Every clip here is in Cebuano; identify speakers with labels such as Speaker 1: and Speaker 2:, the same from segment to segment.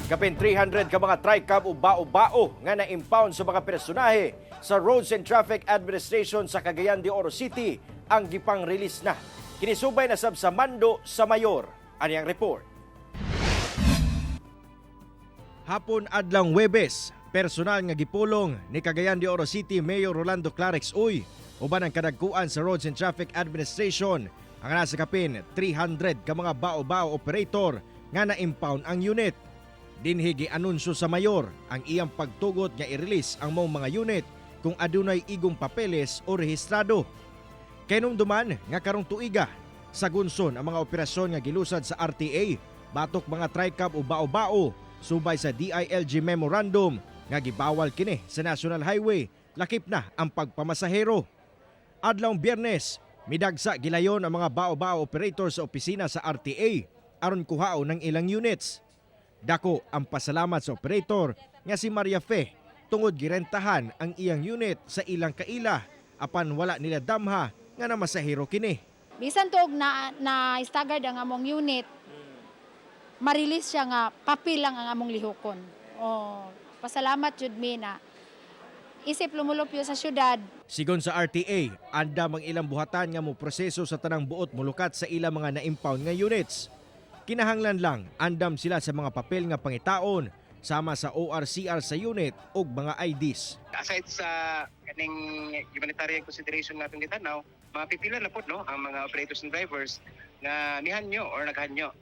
Speaker 1: Kapin 300 ka mga tricab o bao-bao nga na-impound sa mga personahe sa Roads and Traffic Administration sa Cagayan de Oro City ang gipang-release na. Kinisubay na sab sa mando sa mayor. Ani ang report. Hapon adlawng Webes, personal nga gipulong ni Cagayan de Oro City Mayor Rolando Klarex Uy uban ang kadagkuan sa Roads and Traffic Administration ang nasa kapin 300 ka mga bao-bao operator nga na-impound ang unit. Dinhi gianunsyo sa mayor ang iyang pagtugot nga i-release ang maong mga unit kung adunay igong papeles o rehistrado. Kahinumduman nga karong tuiga sa gunson ang mga operasyon nga gilusad sa RTA batok mga tricab o bao-bao subay sa DILG memorandum nga gibawal kini sa National Highway, lakip na ang pagpamasahero. Adlawng Biyernes, midagsa gilayon ang mga bao-bao operator sa opisina sa RTA aron kuhaon ng ilang units. Dako ang pasalamat sa operator nga si Maria Fe tungod girentahan ang iyang unit sa ilang kaila apan wala nila damha nga namasahero kini.
Speaker 2: Bisan tuog na na staggered ang among unit, ma-release siya nga papel lang ang among lihokon. Oh, pasalamat jud mi na isip lumulupyo sa syudad.
Speaker 1: Sigon sa RTA, andam ang ilang buhatan nga mo proseso sa tanang buot mulukat sa ilang mga na-impound nga units. Kinahanglan lang andam sila sa mga papel nga pangitaon sama sa ORCR sa unit ug mga IDs.
Speaker 3: Aside sa kaning humanitarian consideration natin gitanaw, mapipila na po, no, ang mga operators and drivers nga nihanyo or naghanyo.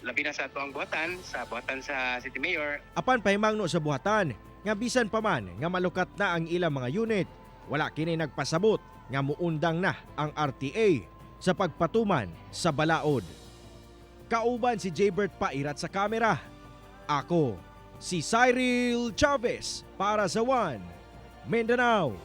Speaker 3: Labi na sa atoang buhatan, sa buhatan sa City Mayor.
Speaker 1: Apan pahimangno sa buhatan nga bisan pa man nga malukat na ang ilang mga unit, wala kini nagpasabot nga muundang na ang RTA sa pagpatuman sa balaod. Kauban si Jaybert Pairat sa kamera. Ako, si Cyril Chavez para sa One Mindanao.